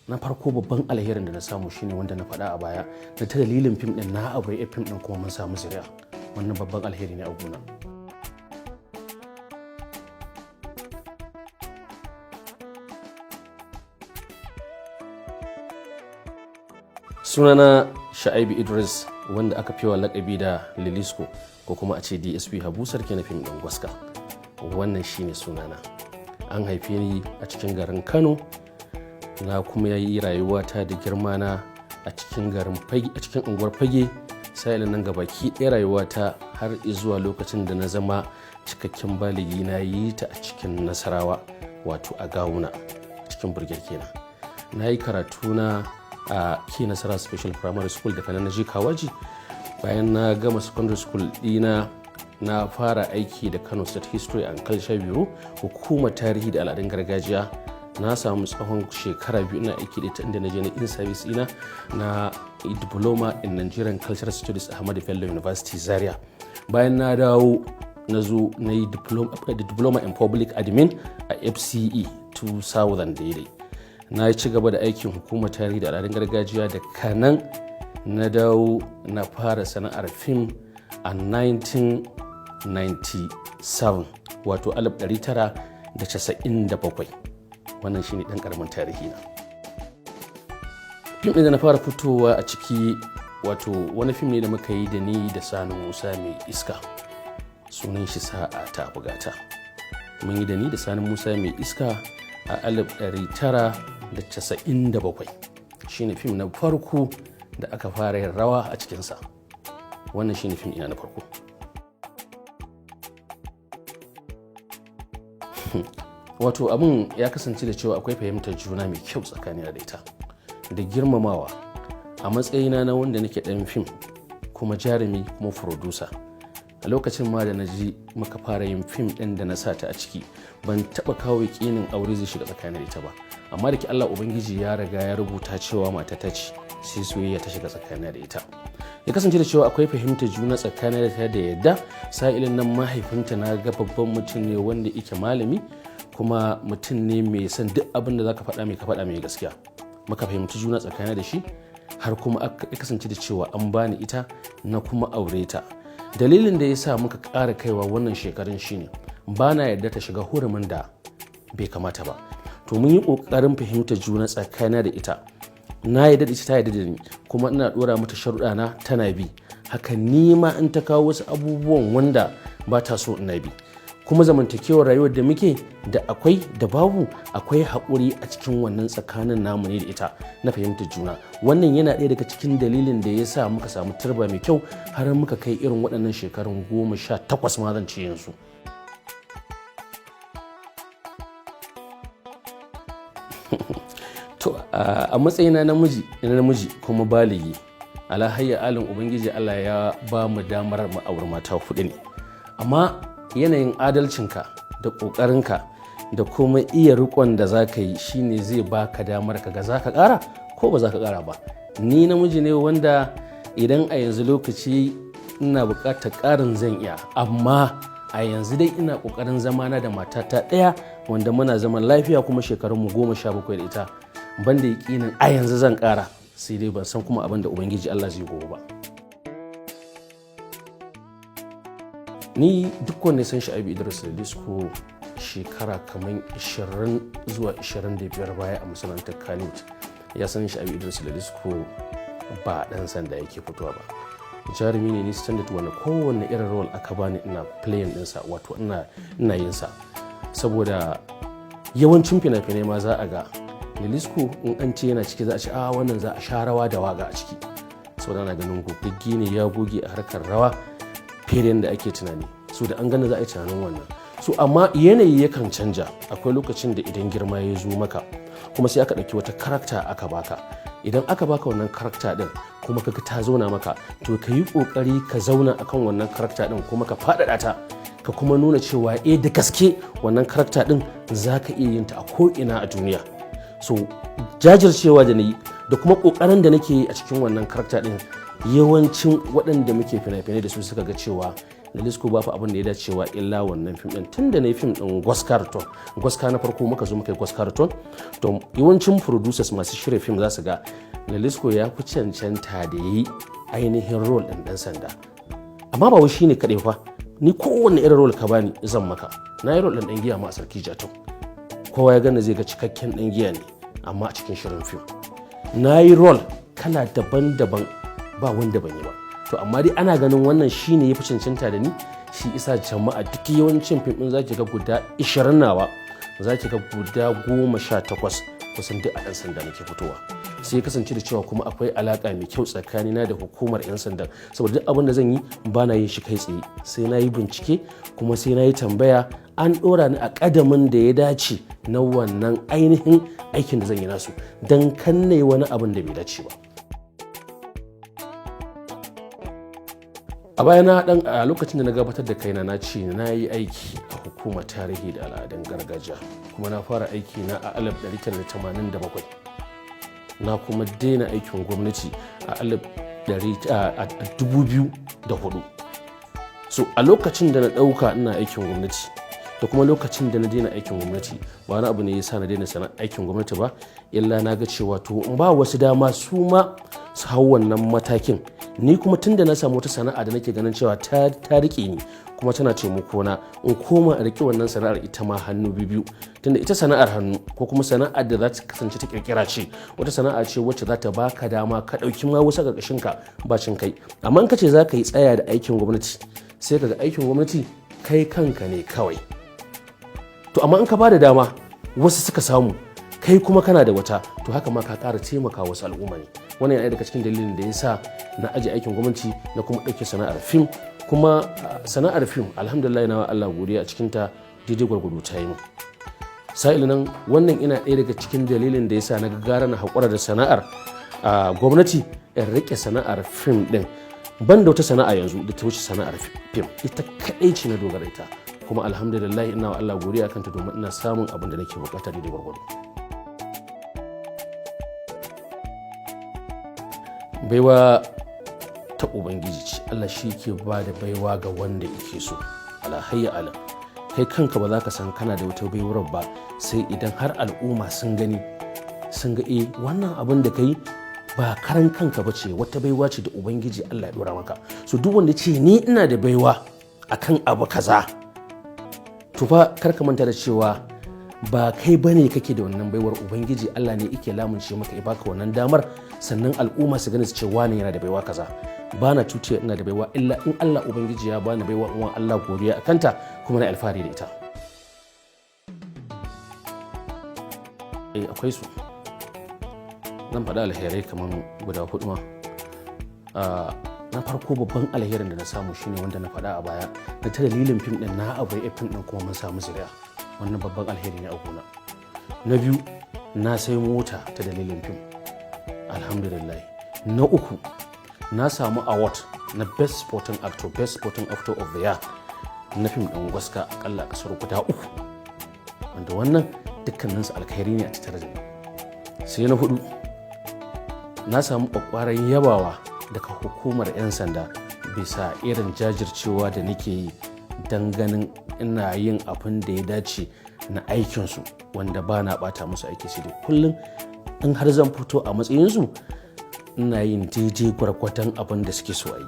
Na farko, babban alherin da na samu shine wanda na faɗa a baya, da ta dalilin fim ɗin na aure fim ɗin kuma mun samu zuri'a. Wannan babban alheri ne a gona. Sunana Sha'ibu Idris, wanda aka fi wa lakabi da Lilisco, ko kuma a ce DSP Habu Sarki na fim ɗin Gwaska. Wannan shine sunana. An haife ni a cikin garin Kano, na kuma yi rayuwata da girma na a cikin garin Fage, a cikin unguwar Fage. Sa'ilin nan gabaki ɗaya rayuwata har zuwa lokacin da na zama cikakken baligi, na yi ta a cikin Nasarawa, wato a Gawuna, cikin Burger kenan. Na yi karatu na a Ke Nasara Special Primary School, daga nan na je Kawaji. Bayan na gama secondary school dina, na fara aiki da Kano State History and Culture Bureau, hukumar tarihi da al'adun gargajiya. Na samu tsawon shekara 2 ina aiki da ita, inda na je na in service ina na diploma in Nigerian Cultural Studies a Ahmadu Bello University, Zaria. Bayan na dawo, na zo na yi diploma in public admin a FCE 2000 daidai. Na ci gaba da aikin hukumar tarihi da al'adun gargajiya. Da kanan na dawo na fara sana'ar fim a 1997, wato 1997. Wannan shine dan karamin tarihi na. Fim ɗin da na fara fitowa a ciki, wato wani fim ne da muka yi da ni da Sani Musa Mai Iska, sunan shi Sa'a Ta Bugata. Mun yi da ni da Sani Musa Mai Iska a 1997. Shine fim na farko da aka fara yin rawa a cikinsa. Wannan shine fim ina na farko. Wato abin ya kasance da cewa akwai fahimtar juna mai kyau tsakanin da ita da girmamawa a matsayina na wanda nake ɗan fim kuma jarumi kuma producer. A lokacin ma da na ji muka fara yin fim ɗin da na sa ta a ciki, ban taɓa kawo yaƙinin aure zai shiga tsakanin ita ba, amma da ke Allah Ubangiji ya riga ya rubuta cewa mata ta ce, sai soyayya ta shiga tsakanin da ita. Ya kasance da cewa akwai fahimtar juna tsakanin da ta da yadda. Sa'ilin nan mahaifinta na ga babban mutum ne wanda yake malami, kuma mutum ne mai son duk abin da zaka faɗa mai, ka faɗa mai gaskiya. Muka fahimci juna tsakanin da shi, har kuma ya kasance da cewa an bani ita, na kuma aure ta. Dalilin da ya sa muka ƙara kaiwa wannan shekarun shine ba na yarda ta shiga hurumin da bai kamata ba. To, mun yi ƙoƙarin fahimtar juna tsakanin da ita. Na yarda da ita, ta yarda da ni, kuma ina ɗora mata sharuɗa na, tana bi. Haka ni ma in ta kawo wasu abubuwan wanda ba ta so, ina bi. Kuma zamantakewar rayuwar da muke da akwai da babu, akwai haƙuri a cikin wannan tsakanin namu ne da ita na fahimtar juna. Wannan yana ɗaya daga cikin dalilin da ya sa muka samu turba mai kyau har muka kai irin waɗannan shekarun 18 ma zan ce yanzu. To, a matsayina namiji kuma baligi, ala hayya alin Ubangiji Allah ya ba mu damar mu auri mata hudu ne, amma yanayin adalcinka da ƙoƙarinka da kuma iya riƙon da za ka yi shine zai baka damar ka ga za ka ƙara ko ba za ka ƙara ba. Ni namiji ne wanda idan a yanzu lokaci ina buƙatar ƙarin, zan iya, amma a yanzu dai ina ƙoƙarin zamana da matata ɗaya, wanda muna zaman lafiya kuma shekarunmu 17 da ita. Banda yaƙinin a yanzu zan ƙara, sai dai ban san kuma abin da Ubangiji Allah zai gobe ba. Ni duk wanda ya san Sha'ibu Idris Lalisco shekara kamar 20 zuwa 25 baya a masana'antar Kannywood, ya san Sha'ibu Idris Lalisco ba dan sanda yake fitowa ba, jarumi ne. Ni standard wanda kowanne irin role aka bani ina playing dinsa, wato ina yin sa, saboda yawancin fina-finai ma za a ga Lalisco in an ce yana ciki, za a ce a wannan za a sha rawa da waga a ciki, saboda ana ganin gogagge ne, ya goge a harkar rawa fiye da yadda ake tunani. So da an gana za a yi tunanin wannan. So amma yanayi yakan canja. Akwai lokacin da idan girma ya zo maka kuma sai aka ɗauki wata character aka baka. Idan aka baka wannan character din kuma kaga ta zauna maka, to ka yi ƙoƙari ka zauna akan wannan character din, kuma ka faɗaɗa ta, ka kuma nuna cewa eh, da gaske wannan character din za ka iya yin ta a ko'ina a duniya. So jajircewa da na yi da kuma ƙoƙarin da nake yi a cikin wannan character din, yawancin waɗanda muke fina-finai da su suka ga cewa Nalisco ba fa abin da ya dacewa illa wannan fim din. Tun da na yi fim din Gwaska Return, Gwaska na farko, muka zo muka yi Gwaska Return, to yawancin producers masu shirya fim za su ga Nalisco ya fi cancanta da yi ainihin role din dan sanda. Amma ba wai shine kaɗai fa, ni kowanne irin role ka bani zan maka. Na yi role din dan giya ma a Sarki Jatau. Kowa ya gana zai ga cikakken dan giya ne, amma a cikin shirin fim na yi role kala daban-daban, ba wanda ban yi ba. To amma dai ana ganin wannan shine ya fi cancanta da ni, shi isa jama'a duk yawancin fim din zaki ga guda 20 nawa, zaki ga guda 18 kusan duk a ɗan sanda nake fitowa. Sai kasance da cewa kuma akwai alaka mai kyau tsakanina da hukumar 'yan sanda, saboda duk abin da zan yi ba na yin shi kai tsaye, sai na yi bincike kuma sai na yi tambaya, an ɗora ni a ƙadamin da ya dace na wannan ainihin aikin da zan yi nasu, don kan wani abin da bai dace ba. A baya na dan a lokacin da na gabatar da kaina, na ce na yi aiki a hukumar tarihi da al'adun gargajiya, kuma na fara aiki na a 1987, na kuma daina aikin gwamnati a 2004. So a lokacin da na ɗauka ina aikin gwamnati da kuma lokacin da na daina aikin gwamnati, ba wani abu ne ya sa na daina sana aikin gwamnati ba illa na ga cewa to in ba wasu dama su ma su hau wannan matakin. Ni kuma tun da na samu wata sana'a da nake ganin cewa ta rike ni kuma tana taimako na, in koma in rike wannan sana'ar ita ma hannu biyu, tunda ita sana'ar hannu ko kuma sana'ar da za ta kasance ta kirkira ce, wata sana'a ce wacce za ta baka dama ka ɗauki ma wasu ƙarƙashin ka bacin kai. Amma in ka ce za ka yi tsaya da aikin gwamnati, sai ka ga aikin gwamnati kai kanka ne kawai. To amma in ka bada dama wasu suka samu, kai kuma kana da wata, to haka ma ka ƙara taimaka wasu al'umma ne. Wannan yana daga cikin dalilin da ya sa na aje aikin gwamnati na kuma ɗauke sana'ar fim. Kuma sana'ar fim, alhamdulillah, na Allah godiya a cikinta, daidai gwargwado ta yi min. Sa'il nan wannan ina ɗaya daga cikin dalilin da ya sa na gara na haƙura da sana'ar gwamnati in riƙe sana'ar fim ɗin. Ban da wata sana'a yanzu da ta wuce sana'ar fim, ita kaɗai ce na dogara ita, kuma alhamdulillah ina wa Allah godiya akan ta, domin ina samun abin da nake bukata daidai gwargwado. Baiwa ta Ubangiji ce, Allah shi ke ba da baiwa ga wanda yake so. Alhayya alam, kai kanka ba za ka san kana da wata baiwar ba sai idan har al'umma sun gani, sun ga eh, wannan abin da kai ba karan kanka ba ce, wata baiwa ce da Ubangiji Allah ya dora maka. So duk wanda ce ni ina da baiwa akan abu kaza, to fa kar ka manta da cewa ba kai bane kake da wannan baiwar, Ubangiji Allah ne yake lamunce maka ya baka wannan damar, sannan al'umma su gani su ce wani yana da baiwa kaza. Ba na cuce ina da baiwa, illa in Allah Ubangiji ya bani baiwa, in Allah godiya a kanta kuma na alfahari da ita. Eh, akwai su. Zan faɗi alherai kamar guda hudu ma. Na farko, babban alherin da na samu shine wanda na faɗa a baya, na ta dalilin fim ɗin na abu ya fim ɗin kuma mun samu zuriya. Wannan babban alheri ne a gona. Na biyu, na sai mota ta dalilin fim, alhamdulillah. Na uku, na samu award na best supporting actor, best supporting actor of the year na fim ɗin Gwaska, akalla a kasar guda uku, wanda wannan dukkaninsu alkhairi ne a tattare da ni. Sai na hudu, na samu kwakwaran yabawa daga hukumar 'yan sanda bisa irin jajircewa da nake yi don ganin ina yin abin da ya dace na aikinsu, wanda ba na bata musu aiki, sai dai kullum in har zan fito a matsayinsu ina yin daidai gwargwadon abin da suke so a yi.